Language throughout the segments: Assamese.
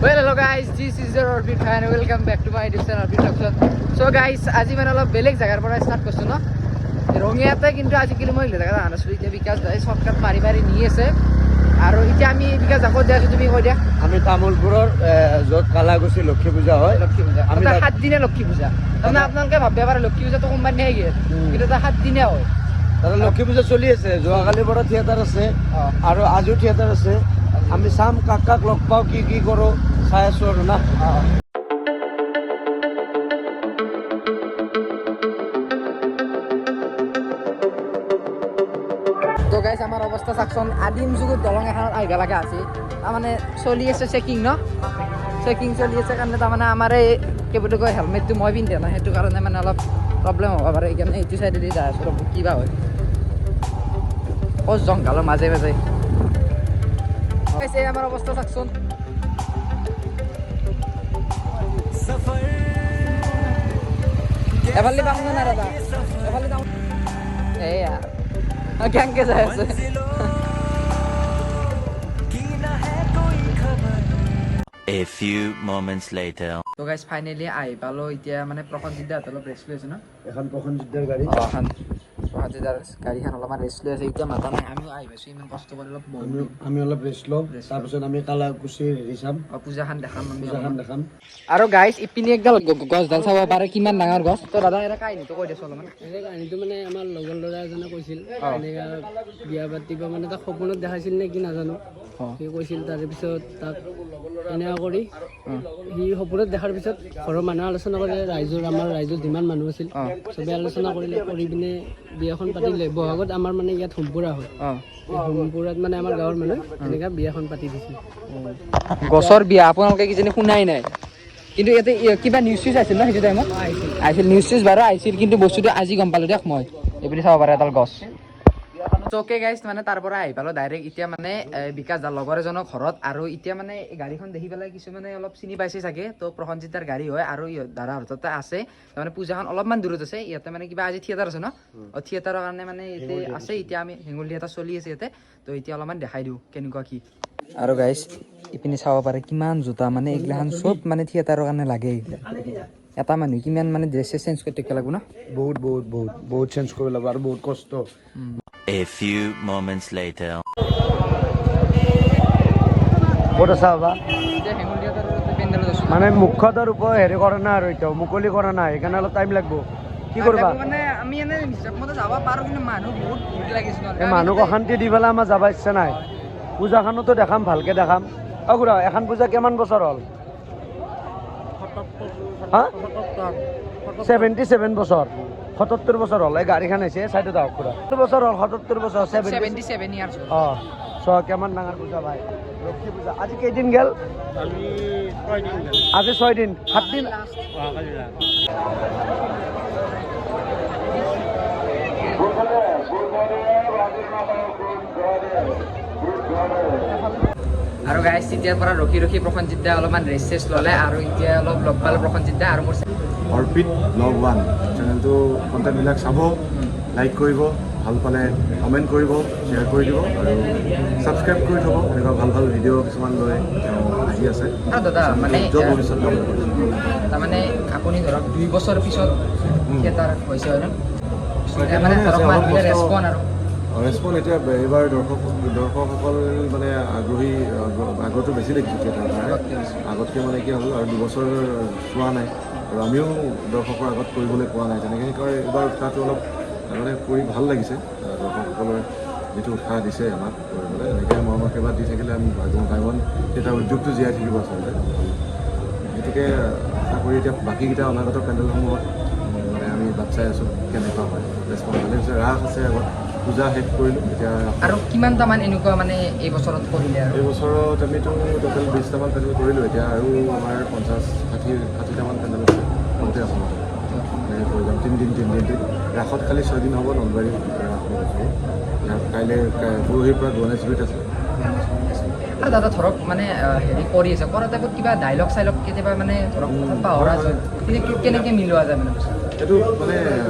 Well, hello guys, this is your Arpit and welcome back to my YouTube channel Arpit Talk Show. So guys, আজি মানে অলপ বেলেগ জেগাৰ পৰা ষ্টাৰ্ট কৰিছোঁ ন, ৰঙিয়াতে। কিন্তু আজিকালি মই জেগাত অহা নাছিলোঁ। এতিয়া বিকাশ দাই শ্বৰ্টকাট মাৰি মাৰি নি আছে। আৰু এতিয়া আমি, বিকাশ দা, ক'ত যাই আছোঁ তুমি কৈ দিয়া। আমি তামোলপুৰৰ য'ত কালাকুচি লক্ষী পূজা হয়। লক্ষী পূজা। আমি তাতে 7 দিনীয়া লক্ষী পূজা। তাৰমানে আপোনালোকে ভাবিব পাৰে লক্ষী পূজাটো কোম্পানী গেল, কিন্তু তাত 7 দিনীয়া হয়। তাতে লক্ষী পূজা চলি আছে। যোৱাকালিৰ পৰা থিয়েটাৰ আছে আৰু আজিও থিয়েটাৰ আছে। আমি চাম কাক কাক লগ পাওঁ, কি কি কৰোঁ, চাই আছো আৰু না। অঁ। তো গাইছ, আমাৰ অৱস্থা চাওকচোন। আদিম যুগত দলং এখনত আহিব লগা আছে। তাৰমানে চলি আছে চেকিং ন, চেকিং চলি আছে কাৰণে তাৰমানে আমাৰ এই কি বুলি কয়, হেলমেটটো মই পিন্ধা নাই, সেইটো কাৰণে মানে অলপ প্ৰব্লেম হ'ব পাৰে। সেইকাৰণে এইটো চাইডেদি যাই আছোঁ। ৰ'ব, কিবা হয়। অ, জংঘলৰ মাজে মাজে। Guys, এই আমাৰ অৱস্থা চাওকচোন। এফালে পাম না দাদা? এফালে যাওঁ। এইয়া কেনেকে যাই আছে। A few moments later. তো গাইজ, ফাইনেলি আহি পালো। এতিয়া মানে প্ৰসঞ্জিত দাহঁত অলপ ৰেষ্ট লৈ আছে ন? এখন প্ৰসঞ্জিতৰ গাড়ী। অঁ, এখন প্ৰসঞ্জিত দাৰ গাড়ীখন অলপমান ৰেষ্ট লৈ আছে। এতিয়া মাতা নাই। আমিও আহি পাইছোঁ ইমান কষ্ট কৰি, অলপ বহো। আমি অলপ ৰেষ্ট ল'ম। Rest। তাৰপিছত আমি কালাকুচিৰ হেৰি চাম। অঁ, পূজাখন দেখাম আমি। পূজাখন অলপমান। দেখাম। আৰু গাইজ, ইপিনে একডাল গছডাল চাব পাৰে, কিমান ডাঙৰ গছ। তো দাদা, এটা কাহিনীটো কৈ দিছো অলপমান। এই কাহিনীটো মানে আমাৰ লগৰ ল'ৰা এজনে কৈছিল, এনেকা বিয়া পাতিব, মানে তাক সপোনত দেখাইছিল নে কি নাজানো। সি কৈছিল, তাৰপিছত তাক এনেকুৱা কৰি সি সপোনত দেখাৰ পিছত ঘৰৰ মানুহে আলোচনা কৰিলে, ৰাইজৰ, আমাৰ ৰাইজৰ যিমান মানুহ আছিল চবে আলোচনা কৰিলে, কৰি পিনে বিয়াখন পাতিলে। বহাগত আমাৰ মানে ইয়াত হোমপুৰা হয়। এই হোমপুৰাত মানে আমাৰ গাঁৱৰ মানুহে এনেকা বিয়াখন পাতি দিছিল। গছৰ বিয়া আপোনালোকে কিজানি শুনাই নাই। কিন্তু ইয়াতে কিবা নিউজ চিউজ আছিল ন সেইটো টাইমত? আহিছিল, নিউজ চিউজ বাৰু আহিছিল, কিন্তু বস্তুটো আজি গম পালো দিয়ক মই। এইবুলি চাব পাৰে এডাল গছ। অ'কে গাইজ, মানে তাৰ পৰা আহি পালো ডাইৰেক্ট। এতিয়া মানে বিকাশ দাৰ লগৰ এজনৰ ঘৰত। আৰু এতিয়া মানে এই গাড়ীখন দেখি পেলাই কিছুমানে অলপ চিনি পাইছে চাগে। তো প্ৰসঞ্জিত দাৰ গাড়ী হয় আৰু ইহঁত দাদাহঁতৰ আছে। তাৰমানে পূজাখন অলপমান দূৰত আছে। ইয়াতে মানে কিবা আজি থিয়েটাৰ আছে ন? অঁ, থিয়েটাৰৰ কাৰণে মানে ইয়াতে আছে। এতিয়া আমি হেঙুল থিয়েটাৰ চলি আছে ইয়াতে। তো এতিয়া অলপমান দেখাই দিওঁ কেনেকুৱা কি। আৰু গাইজ, ইপিনে চাব পাৰে কিমান জোতা, মানে এইগিলাখান চব মানে থিয়েটাৰৰ কাৰণে লাগে এইগিলা। এটা মানুহ কিমান মানে ড্ৰেছ চেঞ্জ কৰি থাকিব লাগিব ন? বহুত বহুত বহুত বহুত চেঞ্জ কৰিব লাগিব আৰু বহুত কষ্ট। A few moments later. ক'ত আছা বাবা? এতিয়া হেঙুল থিয়েটাৰৰ পেণ্ডেলত আছোঁ। মানে মুখ্যতৰ ওপৰত হেৰি কৰা নাই আৰু এতিয়াও মুকলি কৰা নাই, সেইকাৰণে অলপ টাইম লাগিব। কি কৰিবা? মানে আমি এনে হিচাপ মতে যাব পাৰোঁ, কিন্তু মানুহ বহুত ভিৰ লাগিছে। এই মানুহক অশান্তি দি পেলাই আমাৰ যাব ইচ্ছা নাই। পূজাখনতো দেখাম, ভালকে দেখাম। অ খুৰা, এখন পূজা কিমান বছৰ হ'ল? হা, 77 বছৰ, 77 বছৰ হ'ল। এই গাড়ীখন আহিছে, চাইডত আহক খুৰা। 70 বছৰ হ'ল, 77 বছৰ, 70। 77 ইয়াৰ্ছ। অঁ, চোৱা কিমান ডাঙৰ পূজা ভাই, লক্ষী পূজা। আজি কেইদিন গ'ল? আজি 6 দিন, 7 দিন। আৰু গাইজ, তেতিয়াৰ পৰা ৰখি ৰখি প্ৰসঞ্জিত দা অলপমান ৰেষ্ট চেষ্ট ল'লে আৰু এতিয়া অলপ লগ পালোঁ প্ৰসঞ্জিত দা আৰু মোৰ অৰ্পিত ব্লগ ওৱান চেনেলটো, কণ্টেণ্টবিলাক চাব, লাইক কৰিব, ভাল পালে কমেণ্ট কৰিব, শ্বেয়াৰ কৰি দিব আৰু ছাবস্ক্ৰাইব কৰি থ'ব। এনেকুৱা ভাল ভাল ভিডিঅ' কিছুমান লৈ তেওঁ আহি আছে। আৰু দাদা, মানে উজ্জ্বল ভৱিষ্যত কামনা কৰিছোঁ। তাৰমানে আপুনি ধৰক 2 বছৰ পিছত থিয়েটাৰ হৈছে, হয় ন? মানে মানে ধৰক আছে, অলপ মানুহবিলাক কষ্ট। ৰেচপন আৰু ৰেচপন এতিয়া এইবাৰ দৰ্শকসকল মানে আগ্ৰহী, আগ্ৰহটো বেছি দেখিছোঁ থিয়েটাৰৰ কাৰণে আগতকৈ। মানে কি হ'ল আৰু 2 বছৰ চোৱা নাই আৰু আমিও দৰ্শকৰ আগত কৰিবলৈ পোৱা নাই তেনেকৈ। সেইকাৰণে এইবাৰ উৎসাহটো অলপ মানে কৰি ভাল লাগিছে। দৰ্শকসকলৰ যিটো উৎসাহ দিছে আমাক কৰিবলৈ, এনেকৈ মৰম আশীৰ্বাদ দি থাকিলে আমি ভাইবন থিয়েটাৰ উদ্যোগটো জীয়াই থাকিব আচলতে। গতিকে আশা কৰি এতিয়া বাকীকেইটা অনাগত পেণ্ডেলসমূহত মানে আমি বাট চাই আছোঁ কেনেকুৱা হয় ৰেচপন্স। ভালেই হৈছে। ৰাস আছে আগত, পূজা শেষ কৰিলোঁ, এতিয়া ৰাস। আৰু কিমানটামান এনেকুৱা মানে এই বছৰত কৰিলে আৰু? এই বছৰত আমিতো টোটেল 20টামান পেণ্ডেল কৰিলোঁ। এতিয়া আৰু আমাৰ 50 60টামান পেণ্ডেল আছে গোটেই অসমতে। এনেকৈ কৰি যাম 3 দিন, 3 দিন 3। ৰাসত খালি 6 দিন হ'ব, নলবাৰী ৰাস হ'ব। ইয়াৰ কাইলৈ, পৰহিৰ পৰা গণেশগুৰিত আছে। আৰু দাদা, ধৰক মানে হেৰি কৰি আছে, কৰা টাইপত কিবা ডাইলগ চাইলগ কেতিয়াবা মানে ধৰক কথাত পাহৰা যায়, তেতিয়া কেনেকৈ মিলোৱা যায় মানে বস্তুটো? এইটো মানে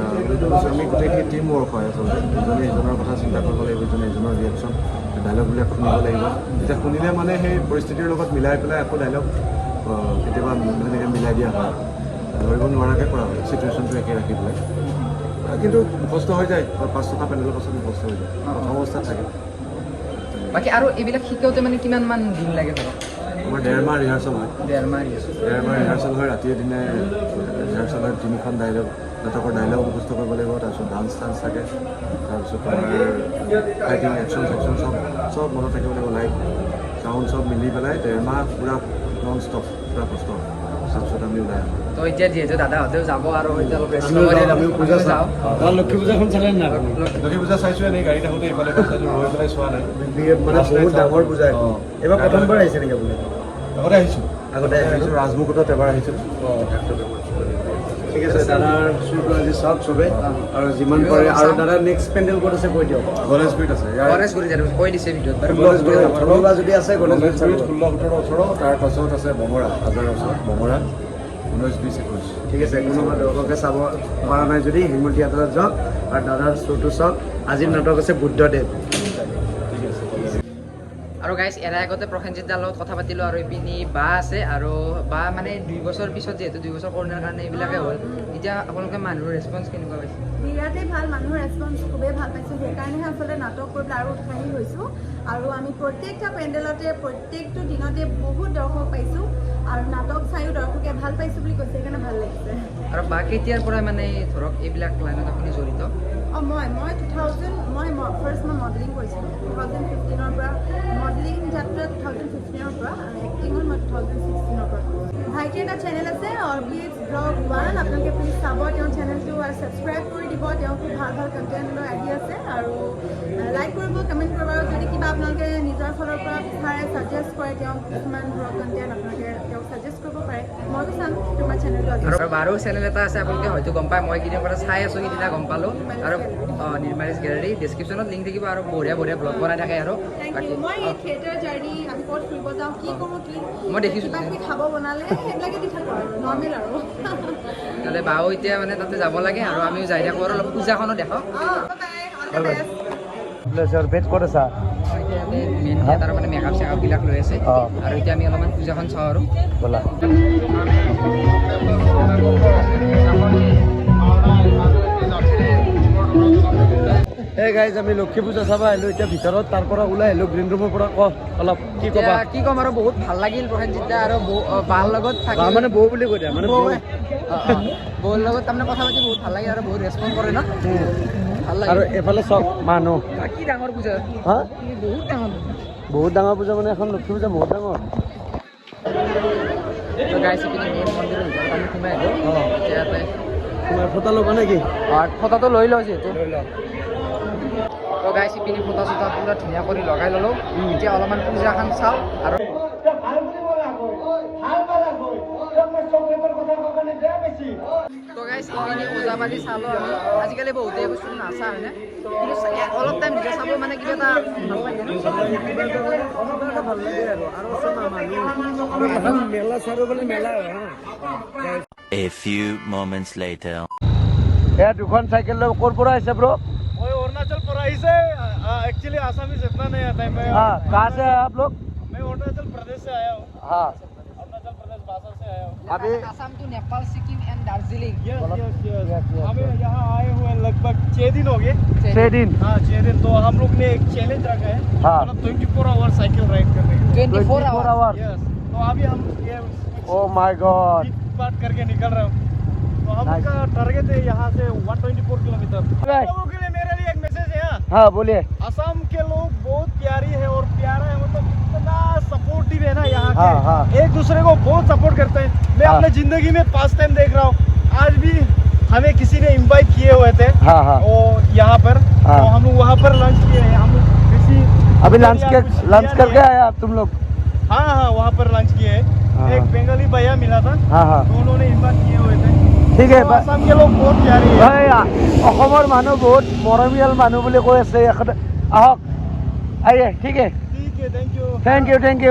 এইটো আমি গোটেইখিনি টিম ৱৰ্ক হয় আচলতে। ইজনে ইজনৰ কথা চিন্তা কৰিব লাগিব, ইজনে ইজনৰ ৰিয়েকশ্যন, ডাইলগবিলাক শুনিব লাগিব। তেতিয়া শুনিলে মানে সেই পৰিস্থিতিৰ লগত মিলাই পেলাই আকৌ ডাইলগ কেতিয়াবা সেনেকৈ মিলাই দিয়া হয়, ধৰিব নোৱাৰাকৈ কৰা হয়, চিটুৱেশ্যনটো একে ৰাখি পেলাই। কিন্তু মুখস্থ হৈ যায়। পাঁচ ছটা পেণ্ডেলৰ পাছত মুখস্থ হৈ যায়, প্ৰথম অৱস্থাত থাকে। বাকী আৰু এইবিলাক শিকাওঁতে মানে কিমান মান দিন লাগে ধৰক? আমাৰ 1.5 মাহ ৰিহাৰ্চেল হয়। 1.5 মাহ ৰিহাৰ্চেল? 1.5 মাহ ৰিহাৰ্চেল হয়। ৰাতিয়ে দিনে ৰিহাৰ্চেল হয়। তিনিখন ডাইলগ, নাটকৰ ডাইলগ মুখস্থ কৰিব লাগিব। তাৰপিছত ডান্স চান্স থাকে, তাৰপিছত তোমাৰ ফাইটিং, একশ্যন চেকশ্যন চব চব মনত থাকিব লাগিব। লাইট, চাউণ্ড চব মিলি পেলাই 1.5 মাহ পূৰা নন ষ্টপ, পূৰা কষ্ট হয়। তাৰপিছত আমি ওলাই আহোঁ। তো এতিয়া যিহেতু দাদাহঁতেও যাব আৰু এতিয়া অলপ ৰেষ্ট আমিও ল'ব। যাওঁ, আমিও পূজা যাওঁ। চাওঁ। লক্ষী পূজাখন চালে নাই আপুনি? লক্ষী পূজা চাইছোঁ, এনেই গাড়ীত আহোঁতে ইফালে চাইছোঁ, ৰৈ পেলাই চোৱা নাই। মানে বহুত ডাঙৰ পূজা এখন। অঁ। এইবাৰ প্ৰথমবাৰ আহিছে নেকি আপুনি? আগতে আহিছোঁ। আগতে আহিছে? আহিছোঁ, ৰাজমুকুটত এবাৰ আহিছিলোঁ। ঠিক আছে, দাদাৰ শ্ব'টো আজি চাওক চবে আৰু যিমান পাৰে। আৰু দাদা, নেক্সট পেণ্ডেল ক'ত আছে কৈ দিয়ক। গণেশগুৰিত আছে ইয়াৰ। গণেশগুৰিত আৰু কৈ দিছে ভিডিঅ'ত বাৰু। গণেশগুৰিত কোনোবা যদি আছে, গণেশগুৰিত চাব। গণেশগুৰিত 16, 17, 18। তাৰ পাছত আছে বঙৰা, আজাৰৰ ওচৰত বঙৰা, 19, 20, 21। ঠিক আছে, কোনোবা দৰ্শকে চাব পৰা নাই যদি হেঙুল থিয়েটাৰত যাওক আৰু দাদাৰ শ্ব'টো চাওক। আজিৰ নাটক আছে বুদ্ধদেৱ। ঠিক আছে। আৰু গাইছ, এৰাৰ আগতে প্ৰসেনজিৎ দাৰ লগত কথা পাতিলোঁ আৰু ইপিনি বা আছে। আৰু বা, মানে 2 বছৰ পিছত, যিহেতু 2 বছৰ কৰোণাৰ কাৰণে এইবিলাকে হ'ল, এতিয়া আপোনালোকে মানুহৰ ৰেচপঞ্চ কেনেকুৱা পাইছে? বিৰাটেই ভাল, মানুহৰ ৰেচপঞ্চ খুবেই ভাল পাইছোঁ। সেইকাৰণেহে আচলতে নাটক কৰিবলৈ আৰু উৎসাহী হৈছোঁ। আৰু আমি প্ৰত্যেকটা পেণ্ডেলতে প্ৰত্যেকটো দিনতে বহুত দৰ্শক পাইছোঁ আৰু নাটক চায়ো দৰ্শকে ভাল পাইছোঁ বুলি কৈছে, সেইকাৰণে ভাল লাগিছে। আৰু বা, কেতিয়াৰ পৰা মানে ধৰক এইবিলাক লাইনত আপুনি জড়িত? অঁ, মই মই 2000 মই ফাৰ্ষ্ট মই মডেলিং কৰিছিলোঁ 2015ৰ পৰা। মডেলিং যাত্ৰা 2015ৰ পৰা আৰু এক্টিঙত মই 2016ৰ পৰা কৰিছোঁ। ভাইটিৰ এটা চেনেল আছে, অৰ্বিট ব্লগ 1। আপোনালোকে প্লিজ চাব তেওঁৰ চেনেলটো আৰু ছাবস্ক্ৰাইব কৰি দিব। তেওঁ খুব ভাল ভাল কণ্টেণ্ট লৈ আহি আছে। আৰু লাইক কৰিব, কমেণ্ট কৰিব আৰু যদি কিবা আপোনালোকে নিজৰ ফালৰ পৰা বিচাৰে, ছাজেষ্ট কৰে, তেওঁক কিছুমান ধৰক কণ্টেণ্ট আপোনালোকে তেওঁক ছাজেষ্ট কৰিব পাৰে। ময়ো চাম তোমাৰ চেনেলটো আজি। আৰু বাৰো চেনেল এটা আছে, আপোনালোকে হয়তো গম পায়। মই কেইদিন পৰা চাই আছোঁ, সিদিনা গম পালোঁ। আৰু অঁ, নিৰ্মালিজ গেলাৰী, ডিছক্ৰিপশ্যনত লিংক থাকিব। আৰু বঢ়িয়া বঢ়িয়া ব্লগ বনাই থাকে। আৰু thank বাকী ইউ। মই এই থিয়েটাৰ জাৰ্ণি, আমি ক'ত ফুৰিব যাওঁ, কি কৰোঁ, কি মই দেখিছোঁ। কিবা কিবি খাব বনালে, সেইবিলাকে দি থাকোঁ আৰু নৰ্মেল আৰু। তেতিয়াহ'লে বাও এতিয়া মানে তাতে যাব লাগে আৰু আমিও যাই থাকোঁ আৰু অলপ পূজাখনো দেখাওঁ। অঁ, বাই, অল the best. বেট ক'ত আছা? এতিয়া ইয়াতে মেইন থিয়েটাৰৰ মানে মেকআপ চেকআপবিলাক লৈ আছে। আৰু এতিয়া আমি অলপমান পূজাখন চাওঁ আৰু। ব'লা। এই গাইজ, আমি লক্ষী পূজা চাব আহিলোঁ। এতিয়া ভিতৰত তাৰ পৰা ওলাই আহিলোঁ গ্ৰীণ ৰুমৰ পৰা। ক অলপ, কি এতিয়া ক'বা? কি ক'ম আৰু, বহুত ভাল লাগিল প্ৰসেনজিৎ দা আৰু বাৰ লগত থাকি। বা মানে বৌ বুলি কৈ দিয়া, মানে বৌ। বৌৰ লগত তাৰমানে কথা পাতি বহুত ভাল লাগে আৰু বহুত ৰেচপঞ্চ কৰে ন, ভাল লাগে। আৰু এইফালে চব মানুহ। কি ডাঙৰ পূজা! হা। বহুত ডাঙৰ। বহুত ডাঙৰ পূজা, মানে এখন লক্ষী পূজা বহুত ডাঙৰ। তো গাইছ, ইপিনে মেইন মন্দিৰৰ ভিতৰত আমি সোমাই আহিলোঁ। এতিয়া ইয়াতে তোমাৰ ফটো ল'বা নেকি? ফটোটো লৈ লওঁ যিহেতু। তো গাইছ, ইপিনে ফটো চটো পুৰা ধুনীয়া কৰি লগাই ল'লোঁ। এতিয়া অলপমান পূজাখন চাওঁ আৰু তো গাইছ, ইপিনে ওজাপালি চালোঁ আমি। আজিকালি বহুতে এই বস্তুটো নাচা হয়নে? কিন্তু অলপ টাইম যেতিয়া চাব, মানে কিবা এটা ভাল লাগে ন? কিবা এটা ভাল লাগে। আৰু আছে না মানুহ আৰু এখন মেলা, চাৰিওফালে মেলা হয় হা। A few moments later. এয়া দুখন চাইকেল লৈ ক'ৰ পৰা আহিছে ব্ৰ? मैं अरुणाचल पर आई से। एक्चुअली आसामीज इतना नहीं आता है मैं। हाँ, कहाँ से आए आप लोग? मैं अरुणाचल प्रदेश से आया हूँ। अरुणाचल प्रदेश बासर से आया हूँ। अभी Assam to Nepal, Sikkim and Darjeeling. Yes, हमें यहाँ आए हुए लगभग 6 दिन हो गए। 6 दिन? हाँ, 6 दिन। तो हम लोग ने एक चैलेंज रखा है, मतलब 24 our cycle ride करने के। 24 our. Our. Yes, तो अभी हम ये ओ my God. बात करके निकल रहे हूँ। तो हम Nice. का टारगेट है यहाँ से 124 किलोमीटर। Right. लोगों के लिए, मेरे लिए एक मैसेज है, हाँ। हाँ, बोलिए। असम के लोग बहुत प्यारी है और प्यारा है, मतलब इतना सपोर्टिव है ना यहाँ हाँ, के। हाँ। एक दूसरे को बहुत सपोर्ट करते हैं। मैं अपने जिंदगी में फर्स्ट टाइम देख रहा हूँ। आज भी हमें किसी ने इनवाइट किए हुए थे हाँ हाँ और यहाँ पर तो हम लोग वहाँ पर लंच किए हैं। हम लोग किसी अभी लंच के कुछ लंच किया करके नहीं है। आए आप तुम लोग? हाँ, वहाँ पर लंच किए हैं। एक बंगाली भैया मिला था, हाँ हाँ तो उन्होंने इनवाइट किए हुए थे। ठीक है। तो असम के लोग बहुत प्यारे हैं। ভাই, অসমৰ মানুহ বহুত মৰমীয়াল মানুহ বুলি কৈ আছে। আহক, আহে, ঠিক है। ठीक है, thank you. Thank you, thank you.